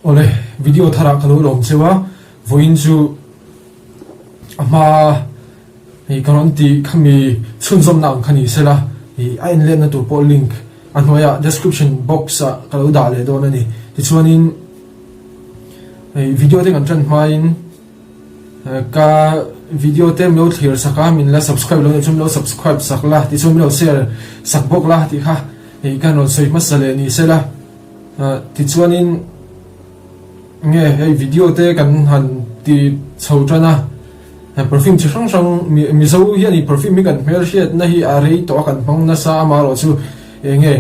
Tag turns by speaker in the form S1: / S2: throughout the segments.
S1: Awle, video tharah ka lo lawm cheu a, vawiin chu a hma hei ka rawn tih khami chhunzawmna ang kha ni sela, ih a enletna tur pawh link a hnuaiah description box ah ka lo dah leh dawn a ni. Tichuanin hei video te kan tan hmain ka video te min lo thlir sak a, min la subscribe lo nih chuan min lo subscribe sak la, tichuan min lo share sak bawk la tih kha hei ka rawn sawi hmasa leh ni sela. Tichuanin nge hei video te kan han ti chho tan a, perfume chi hrang hrang Mizo hian i perfume hi kan hmelhriatna hi a rei tawh a kan hmang nasa a amaherawh chu enge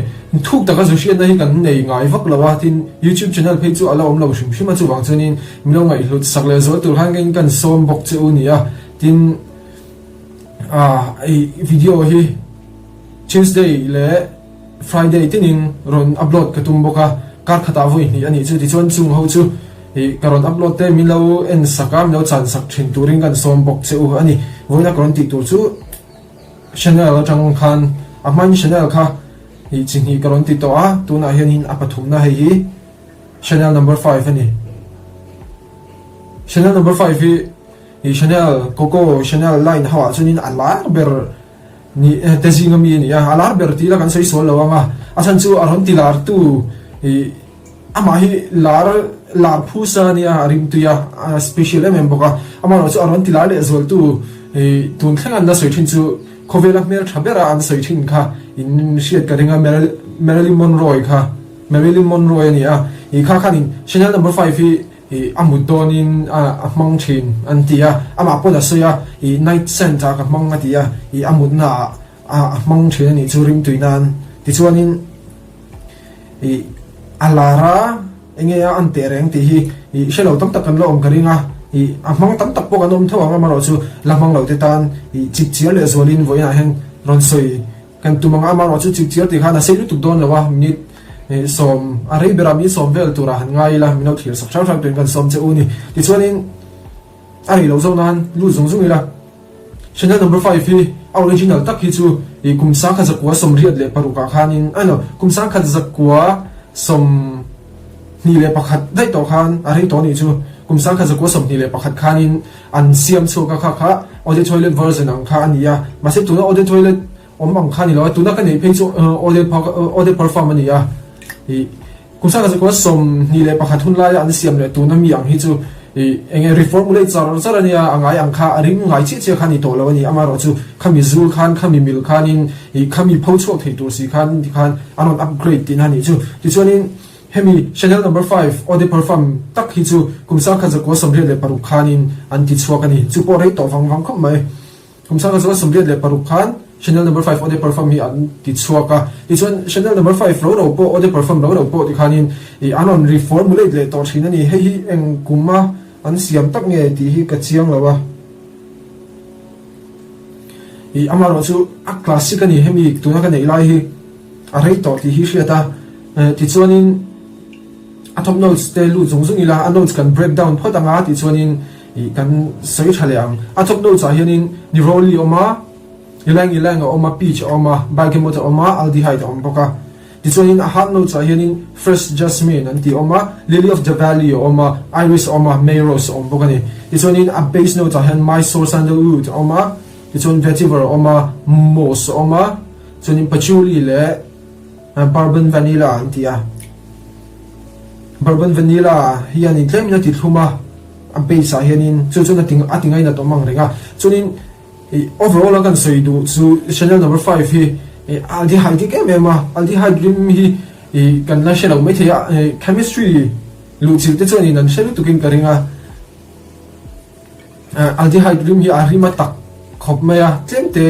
S1: thuk taka zu hriatna hi kan nei ngai vak lo a, tin YouTube channel phei chu a la awm lo hrim hrim a chuvang chuanin min lo ngaihhlut sak leh zual tur khan keiin kan sawm bawk che u nia, tin ah i video hi Tuesday leh. Friday tinin rawn upload ka tum bawk a, kar khatah vawi hnih a nih chu tichuan chung ho chu ih ka rawn upload te min lo en sak a, min lo chan sak thin turin kan sawm bawk che u a ni. Vawiina ka rawn tih tur chu Chanel atang khan a hmain Chanel kha ih chi hnih ka rawn ti tawh a, tunah hianin a pathumna hei hi Chanel number five a ni. Chanel number five hi ih Chanel Coco Chanel line ho ah chuanin a lar ber Ni e, te zinga mi a ni a, a lar ber tih ila kan sawi sual lo ang a, a chhan chu a rawn ti lar tu ih amah hi lar lar phusa a nia, a rimtui a, a special em em bawk a, amaherawh chu a rawn ti lar leh zual tu ih tun thleng an la sawi thin chu khawvela hmel tha bera an sawi thin kha in hriat ka ring a, Marilyn Monroe kha, Marilyn Monroe a ni a, ih kha khanin Chanel number five hi Ih a mut dawnin a hmang thin an ti a, amah pawn a sawi a, ih night scent ah ka hmang a ti a, ih a mutna ah a hmang thin a nih chu rimtui nan. Tichuanin ih a lar a, enge a an teh reng tih hi ih hre lo tam tak kan la awm ka ring a, ih a hmang tam tak pawh kan awm tho ang amaherawh chu la hmang lo te tan ih chip chiar leh zualin vawiinah hian rawn sawi Kan tum ang a, amaherawh chu chipchiar tih khan a sei lutuk dawn lo a, minute 10, a rei berah minute 10 vel turah han ngai ila, min lo thlir sak hrang hrang tuin kan sawm che u ni. Tichuanin a rei loh zawk nan lut zung zung ila, Chanel number five hi a original tak hi chu ih kum 1986 ah khanin, a no, kum 1921 daih tawh khan a rei tawh a nih chu, kum 1921 khanin an siam chhuak a kha kha eau de toilette version ang kha a ni a, mahse tuna eau de toilette awm ang kha a ni lo a, tuna ka neih phei chu eau de eau de parfum a ni a, ih kum 1921 hun laia an siam leh tuna mi ang hi chu ih eng nge reformulate char char a nia, a ngai ang kha a ring ngai chiah chiah kha a ni tawh lo a ni, amaherawhchu khami zul khan khami mil khanin ih khami pho chhuak thei tur si khan tikhan an rawn upgrade tihna a nih chu, tichuanin. Hemi Chanel number five Eau de Parfum tak hi chu kum 1986 khanin an ti chhuak a ni. Chu pawh rei tawh vang vang khawp mai. Kum 1986 khan Chanel number five Eau de Parfum hi an ti chhuak a. Tichuan Chanel number five ro ro pawh Eau de Parfum ro ro pawh tikhanin ih an rawn reformulate leh tawh thin a ni. Hei hi eng kuma an siam tak nge tih hi ka chiang lo a. Ih amaherawh chu a classic a ni hemi tuna ka neih lai hi. A rei tawh tih hi hriat a, tichuanin a top notes te lut zung zung ila, a notes kan break down phawt anga tichuanin ih kan sawi tha leh ang. A top notes ah hianin neroli a awm a, ylang ylang a awm a, peach a awm a, bergamot a awm a, aldehyde a awm bawk a. Tichuanin a heart notes ah hianin fresh jasmine an tih a awm a, lily of the valley a awm a, iris a awm a, may rose a awm bawk a ni. Tichuanin a base notes ah hian mysore sandalwood a awm a, tichuan vetiver a awm a, moss a awm a, Chuanin patchouli leh bourbon vanilla an ti a, bourbon vanilla hianin tlemin a ti thlum a, a base ah hianin chu chuan a ti a ti ngainat awm ang reng a. Chuanin ih overall a kan sawi duh chu Chanel number five hi ih aldehyde dik em em a, aldehyde rim hi ih kan la hre lo maithei a, ih chemistry luhchilh te chuanin an hre lutukin ka ring a. Aldehyde rim hi a rim a tak khawp mai a, tlemte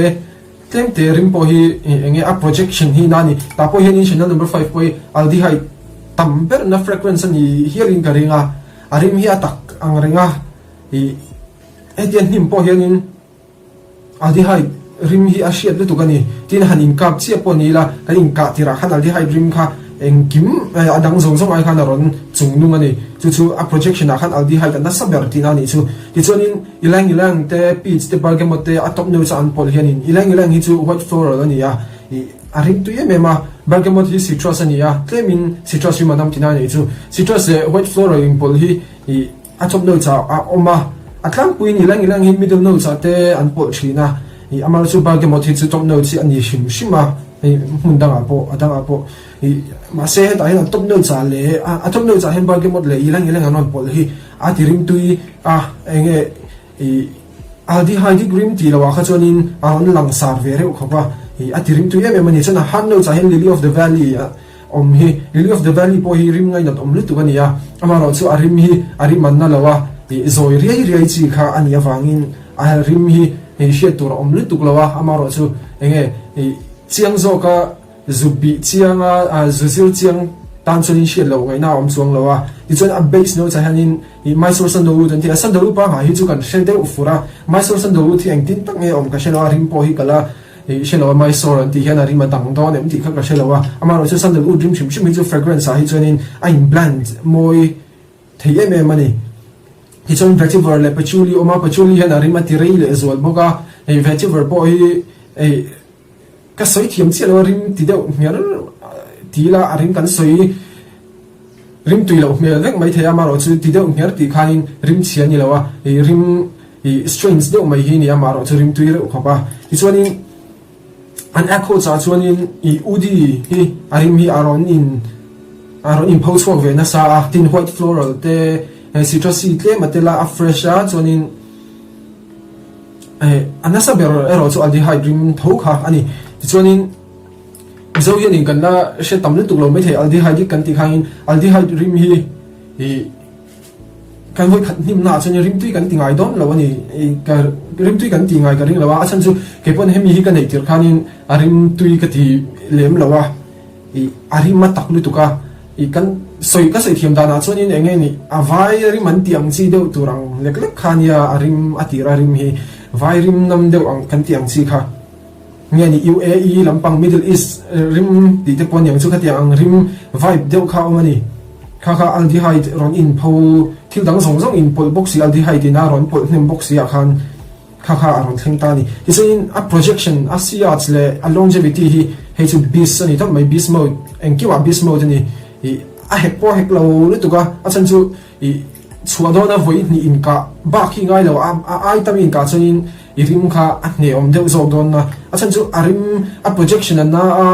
S1: tlemte rim pawh hi eng nge a projection hi na a ni. Tah pawh hianin Chanel number five pawh hi aldehyde tam berna fragrance a ni hialin ka ring a, a rim hi a tak ang reng a, ih hetia hnim pawh hianin Aldehyde rim hi a hriat lutuk a ni. Tin, han inkap chiah pawh ni ila, kan inkah tirah khan aldehyde rim kha engkim a dang zawng zawng ai khan a rawn chung nung a ni. Chu chu a projection ah khan aldehyde a nasa ber tihna a nih chu. Tichuanin ylang ylang te, peach te, bergamot te a top notes a an pawlh hianin ylang ylang hi chu white floral a ni a, ih a rim tui em em a. Bergamot hi citrus a ni a, tlemin citrus rim a nam tina a nih chu. Citrus leh white floral inpawlh hi ih a top notes ah a awm a, a tlangpuiin ylang ylang hi middle notes ah te an pawlh thin a, ih amaherawhchu bergamot hi chu top notes hi a ni hrim hrim a, hei hmun dangah pawh a dangah pawh ih mahse hetah hian a top notes ah leh a top notes ah hian bergamot leh ylang ylang an rawn pawlh hi a ti rimtui a eng nge Ih, aldehydic rim tih loh ah kha chuanin a rawn langsar ve reuh khawp a, ih, a ti rim tui em em a ni. Chuan a hand notes ah hian lily of the valley a awm hi, lily of the valley pawh hi rim ngainat awm lutuk a ni a, amaherawh chu a rim hi a rim an na lo a, ih, zawi riai riai chi kha a nih avangin a rim hi hriat tur a awm lutuk lo a, amaherawh chu eng nge, ih, chiang zawka Zu bih chiang a, zu zir chiang tan chuanin hriat loh ngaihna a awm chuang lo a. Tichuan a base notes ah hianin ih Mysore Sandalwood an ti a, Sandalwood pangah hi chu kan hre deuh fur a, Mysore Sandalwood hi engtin tak nge awm ka hre lo a, rim pawh hi ka la ih hre lo a, Mysore an tih hian a rim a dang dawn em tih kha ka hre lo a, amaherawhchu Sandalwood rim hrim hrim hi chu fragrance ah hi chuanin a in blend mawi thei em em a ni. Tichuan vetiver leh patchouli a awm a, patchouli hian a rim a ti rei leh zual bawk a, hei vetiver pawh hi ih Ka sawi thiam chiah lo a rim ti deuh hmer ti ila a rim kan sawi rim tui loh hmel vek mai thei a amaherawh chu ti deuh hmer tih khanin rim chhia ni lo a ih rim ih strange deuh mai hi ni a amaherawh chu rim tui reuh khawp a tichuanin an accords ah chuanin ih Udi hi a rim hi a rawn in a rawn in pho chhuak ve nasa a tin white floral te citrusy tlem a tel a a fresh a chuanin. A nasa ber erawh chu aldehyde rim tho kha a ni. Tichuanin Mizo hianin kan la hre tam lutuk lo maithei aldehyde kan tih khangin aldehyde rim hi ih kan vawi khat hnim naah chuan rim tui kan ti ngai dawn lo a ni. Ka rim tui kan ti ngai ka ring lo a, a chhan chu kei pawn hemi hi ka neih tirh khanin a rim tui ka ti lem lo a. Ih a rim a tak lutuk a, ih kan sawi ka sawi thiam danah chuanin eng nge nih a vai rim an tih ang chi deuh tur ang lek lek kha nia a rim a tir a rim hi vai rim nam deuh ang kan tih ang chi kha nge nih UAE lampang Middle East rim tih te pawh aniang chu khatiang ang rim vibe deuh kha a awm a ni kha kha aldehyde rawn inpho thil dang zawng zawng inpawlh bawk si aldehyde in a rawn pawlh hnem bawk si ah khan Kha kha a rawn thleng ta a ni. Tichuanin a projection, a sillage leh a longevity hi hei chu beast a ni tawp mai, beast mode, engkimah beast mode a ni. Ih a hek pawh a hek lo lutuk a, a chhan chu ih chhuah dawna vawi hnih inkah bak hi ngai lo a, a ai tam inkah chuanin i rim kha a hnehawm deuh zawk dawn a, a chhan chu a rim a projection a na a,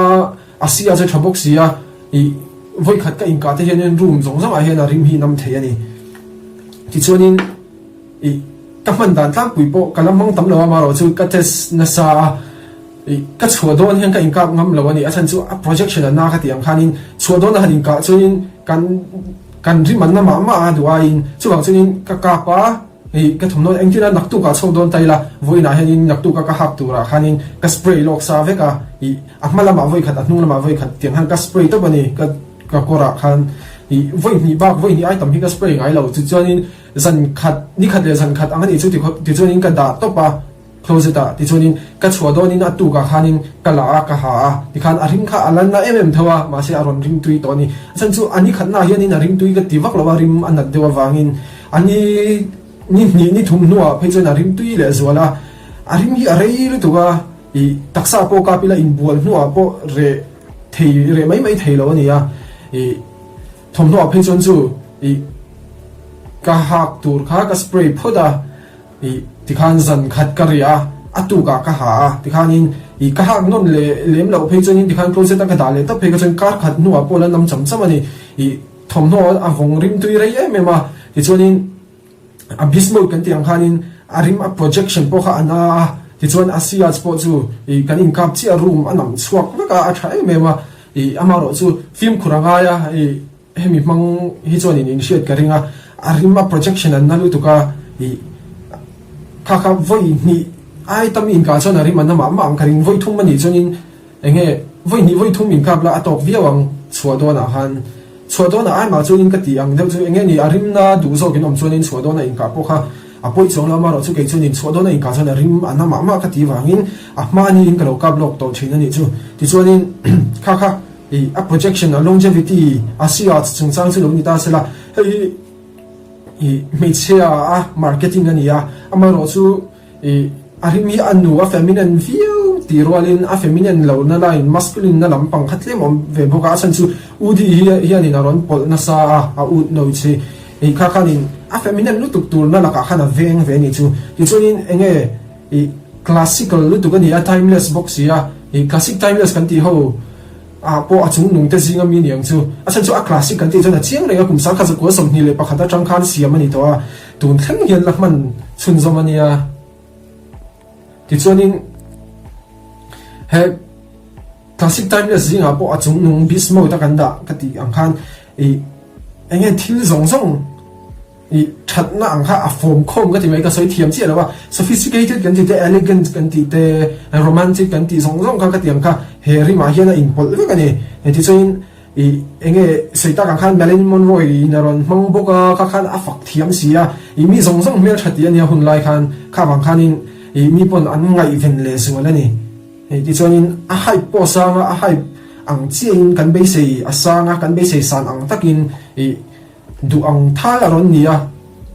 S1: a sillage a tha bawk si a, ih vawi khat ka inkah te hianin room zawng zawngah hian a rim hi nam thei a ni. Tichuanin. Ih, ka hman dan tlangpui pawh ka la hmang tam lo a, amaherawh chu ka test nasa a, ih, ka chhuah dawn hian ka inkap ngam lo a ni, a chhan chu a projection a na ka tih ang khanin chhuah dawn a han inkah chuanin kan kan rim an na mah mah a duh aiin chuvang chuanin ka kap a, ih, ka thawmhnaw engtin a naktuk ah chhuak dawn ta ila vawiinah hianin naktuk a ka hak turah khanin ka spray lawk sa vek a, ih, a hma lamah vawi khat a hnung lamah vawi khat tiang khan ka spray tawp a ni, ka ka kawrah khan, ih, vawi hnih bak vawi hnih ai tam hi ka spray ngai lo, tichuanin. Zan khat, ni khat leh zan khat ang a nih chu ti khawp, tichuanin ka dah tawp a closet ah, tichuanin ka chhuah dawnin a tukah khanin ka la a, ka ha a, tikhan a ring kha a la na em em tho a, mahse a rawn ring tui tawh a ni. A chhan chu a ni khatnaah hianin a ring tui ka ti vak lo a, rim a nat deuh avangin a ni ni hnih ni thum hnuah phei chuan a rim tui leh zual a, a rim hi a rei lutuk a, ih taksa pawh kap ila inbual hnuah pawh reh thei reh mai mai thei lo a ni a, ih. Thawmhnaw ah phei chuan chu ih ka hak tur kha ka spray phawt a, ih tikhan zan khat ka riah a, a tuk ah ka ha a, tikhanin ih ka hak nawn leh lem loh phei chuanin tikhan closet a ka dah leh tawp phei kha chuan kar khat hnuah pawh la nam cham cham a ni, ih thawmhnaw a vawng rim tui rei em em a, tichuanin. A beast mode kan tih ang khanin a rim a projection pawh kha a na a, tichuan a sillage pawh chu ih kan inkap chiah room a nam chhuak vek a, a tha em em a, ih amaherawh chu fimkhur a ngai a, ih hemi hmang hi chuanin in hriat ka ring a, a rim a projection an na lutuk a, ih kha kha vawi hnih ai tam inkah chuan a rim a na mah mah ang ka ring, vawi thum a nih chuanin Eng nge, vawi hnih vawi thum min kap la a tawk viau ang chhuah dawnah khan. Chhuah dawnah ai mah chuanin ka tih ang deuh chu eng nge ni, a rimna duh zawkin awm chuanin chhuah dawnah inkah pawh kha a pawi chuang lo amaherawh chu kei chuanin chhuah dawnah inkah chuan a rim a na mah mah ka tih vangin a hmaniin ka lo kap lawk tawh thin a nih chu. Tichuanin kha kha ih a projection, a longevity, a sillage chungchang chu lo ni ta sela, hei hi ih hmeichhia a marketing a ni a, amaherawh chu ih a rim hi a nu a feminine viau. tih rualin a feminine lohna line, masculine na lampang kha tlem awm ve bawk a, a chhan chu Udi hi hianin a rawn pawlh nasa a, a ut notes hi ih kha khanin a feminine lutuk turna lakah khan a veng ve a nih chu. Tichuanin eng nge ih classical lutuk a ni a, timeless bawk si a, ih classic timeless kan tih ho ah pawh a chungnung te zinga mi niang chu. A chhan chu a classic kan tih chuan a chiang reng a, kum sangkhat zakua 21 atang khan siam a ni tawh a, tun thleng hian la hman chhunzawm a nia. Tichuanin he classic timeless zingah pawh a chungnung beast mode a kan dah ka tih ang khan ih eng nge thil zawng zawng ih thatna ang kha a fawm khawm ka ti mai ka sawi thiam chiah lo a sophisticated kan tih te elegant kan tih te romantic kan tih zawng zawng kha ka ti ang kha he rimah hian a inpawlh vek a ni. Tichuanin Ih, enge sawi tak ang khan Marilyn Monroe in a rawn hmang bawk a, kha khan a fak thiam si a, ih mi zawng zawng hmeltha tih a nia hun lai khan, kha vang khanin ih mi pawn an ngaihven leh zual a ni. Hei tichuanin a hype pawh a sang a, a hype ang chiahin kan beisei a sang a, kan beisei san ang takin ih duh ang thal a rawn ni a,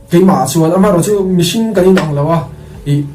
S1: keimah ah chuan amaherawh chu mihring kan inang lo a, ih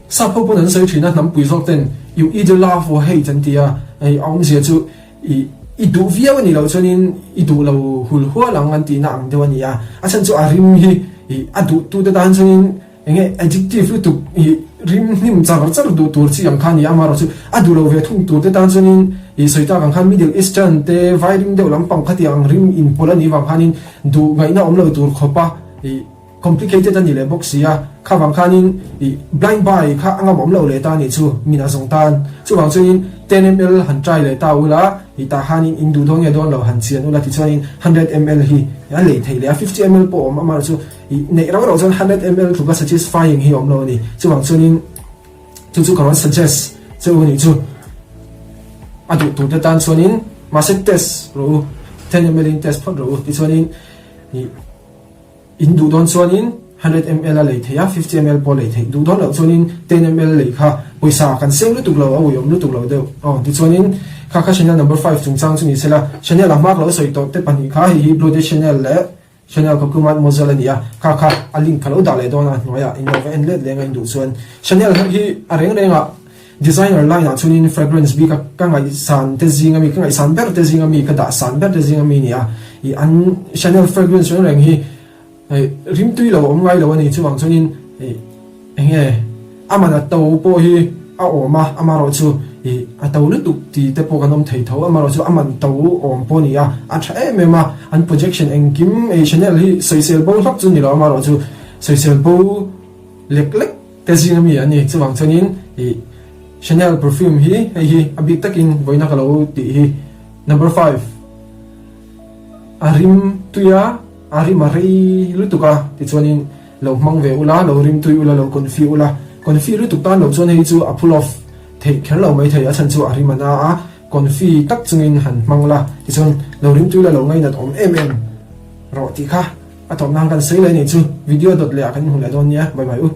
S1: sap ho pawn an sawi thin a, hnampui zawk ten you either love or hate an ti a, ih a awmzia chu I i duh viau a nih loh chuanin i duh lo hul hual ang an tihna ang deuh a ni a, a chhan chu a rim hi i a duhtute tan chuanin eng nge addictive lutuk i rim hnim char char duh tur chi ang kha a ni a, amaherawh chu a duh lo ve thung turte tan chuanin i sawi tak ang khan Middle Eastern te vai rim deuh lampang khatiang ang rim inpawlh a nih vang khanin duh ngaihna awm lo tur khawpa i Complicated a ni leh bawk si a, kha vang khanin ih blind buy kha a ngam awm lo leh ta nih chu min a zawng tan. Chuvang chuanin ten ml han try leh ta ula, ih tah khanin in duh dawn nge dawn lo han chian ula tichuanin hundred ml hi a lei theih leh a, fifty ml pawh awm amaherawh chu ih neih rauh rauh chuan hundred ml tluka satisfying hi a awm lo a ni. Chuvang chuanin chu chu ka rawn suggest che u nih chu a duh tur te tan chuanin mahse test rawh u, ten ml in test phawt rawh u tichuanin ih. In duh dawn chuanin hundred ml a lei theih a, fifty ml pawh a lei theih. Duh dawn loh chuanin ten ml lei kha pawisa kan seng lutuk lo, a uiawm lutuk lo deuh. Aw, tichuanin kha kha Chanel number five chungchang chu ni sela, Chanel a hmak lo sawi tawh te pahnih kha hei hi Blue de Chanel leh Chanel Coco Mademoiselle a ni a, kha kha a link ka lo dah leh dawn a hnuaiah in lo va en let leng a in duh chuan. Chanel hi a reng rengah Designer line ah chuanin fragrance bik a ka ngaihsan te zing ami, ka ngaihsan ber te zing ami, ka dah san ber te zing ami a ni a. Ih an Chanel fragrance reng reng hi hei rimtui lo a awm ngai lo a ni. Chuvang chuanin ih eng nge a man a to pawh hi a awm a, amaherawh chu ih a to lutuk tih te pawh kan awm thei tho. Amaherawh chu a man to awm pawh a ni a, a tha em em a. An projection engkim ei Chanel hi sawisel bo hlak chu ni lo, amaherawh chu sawisel bo lek lek. Te zing ami a ni. Chuvang chuanin ih Chanel perfume hi hei hi a bik takin vawiina ka lo tih hi number five a rim tui a, a rim a rei lutuk a tichuanin lo hmang ve ula, lo rim tui ula, lo confi ula, confi lutuk tan lo chuan hei chu a pull off theih kher lo mai thei a chhan chu a rim a na a, confi tak chungin han hmang la tichuan lo rim tui la lo ngainat awm em em rawh tih kha. A tawp nan kan sawi leh anih chu video dawt leh ah kan inhmu leh dawn nia bye bye u.